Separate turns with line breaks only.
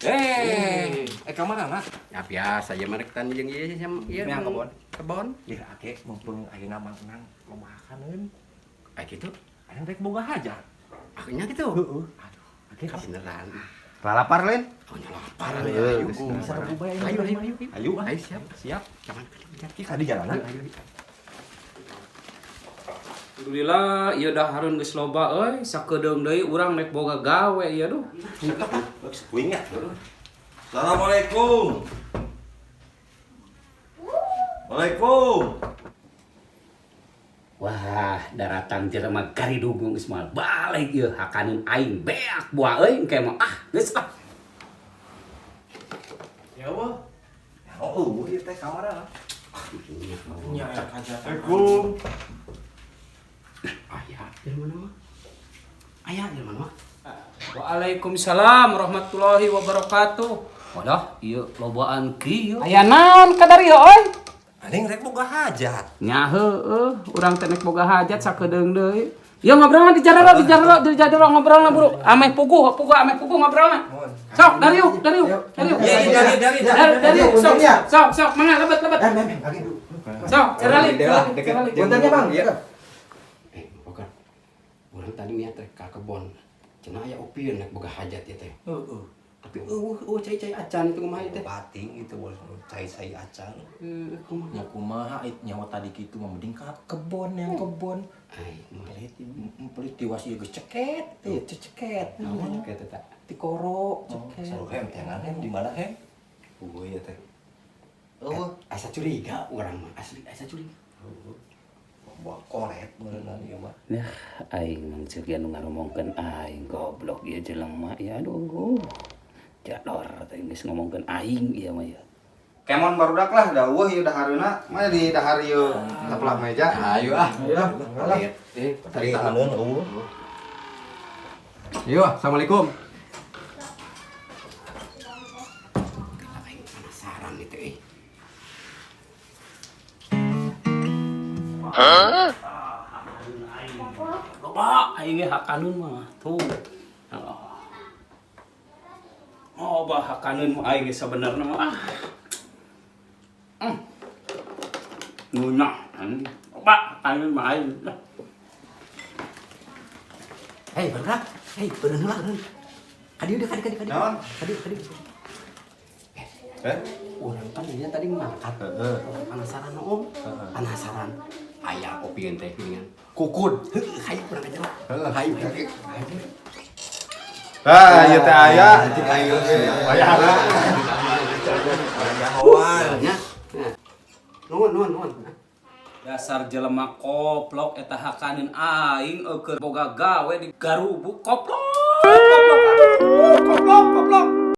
Ka mana?
Ya biasa ya mereka tani jeung ieu ieu
Meang kebon.
Kebon.
Ya ake mumpung ayeuna mang nang loba hakaneun.
Kayak gitu.
Ayeuna rek boga hajat.
Akhirnya gitu.
Heeh. Aduh, ake
Kebeneran.
Lalapar lain?
Oh, nyelapar.
Ayo,
Ayo.
Bisa berubah ya.
Ayo, ayo, ayo.
Ayo,
Ayo, siap.
Siap.
Kapan
Ki kadi jalanan.
Ayo, ayo.
Alhamdulillah, ieu dahareun geus loba euy, sakedeung deui urang rek boga gawe ieu duh.
Kuing ya. Assalamualaikum. Waalaikum.
Wah, daratang jelema garidugung geus moal balik ieu hakaneun aing beak buah euy engke mah ah geus ah.
Ya Allah. Oh, ieu teh kamara.
Nya hajat.
Assalamualaikum.
Aya, jelema mah. Aya jelema mah.
Waalaikumsalam warahmatullahi wabarakatuh. Wadah, ieu lobaan kieu. Aya naon ka dieu euy?
Aning rek boga hajat.
Nya heueuh, urang teh nek boga hajat sakedeung deui. Ieu ngobrolna di jarero, di jarero, di jarero ngobrolna buru. Ameh puguh, puguh ameh puguh ngobrolna. Sok, dariuk, dariuk, dariuk.
Iya, iya, dari,
Dari, dari, sok, sok, sok, mangga lebet, lebet. Sok, ceralik, ceralik, ceralik.
Puntennya Bang. Iya.
Eh, bukan. Urang tadi niat rek ka kebon. Cenah aya opieun rek boga hajat ieu teh.
Heeh.
Tapi eueuh eueuh cai-cai acan itu kumaha ieu teh?
Bating itu boleh cai-cai acan.
Heuh, kumaha?
Nya kumaha it nyawa tadi kitu mah mending ka kebon yang kebon.
Ai, pelit.
Pelit tiwas ieu geus ceket, teh ceket.
Naon ceket eta?
Tikoro ceket. Saru hem tengan hem di mana hem?
Eueuh ieu teh.
Eueuh.
Asa curiga urang mah, asli asa curiga.
Bawa koret meureunna ieu mah.
Nah, aing mah ceuk nu ngaromongkeun aing goblok ieu jelema ya aduh. Jador teh geus ngomongkeun aing ieu mah ya.
Kemon barudak lah, da eueuh ieu dahareuna. Mah di dahar ieu taplak meja.
Ayo ah.
Ayo.
Pelit. Eh,
Tadi haneun eueuh.
Ayo, assalamualaikum. Aing penasaran itu eh.
Loba aing ge hakaneun mah tuh. Loba hakaneun mah aing ge sabenerna mah ah. Ngunah anjing. Loba hakaneun mah aing.
Hei, barudak. Hei, beureun heula, beureun. Kadieu deui, kadieu, kadieu.
Naon?
Kadieu, kadieu.
Eh?
Urang kan ini tadi mangkat.
Heeh.
Penasaran om. Penasaran. Aya opieun teh geuningan.
Kukud.
Heuh, hayu urang aja lah.
Heeh.
Hayu, hayu. Hayu.
Ah, ieu teh aya. Ayo. Aya.
Nyahoan.
Nya. Nuhun, nuhun, nuhun.
Dasar jelema koplok eta hakaneun aing eueuh boga gawe di garubuk koplok koplok aduh koplok koplok.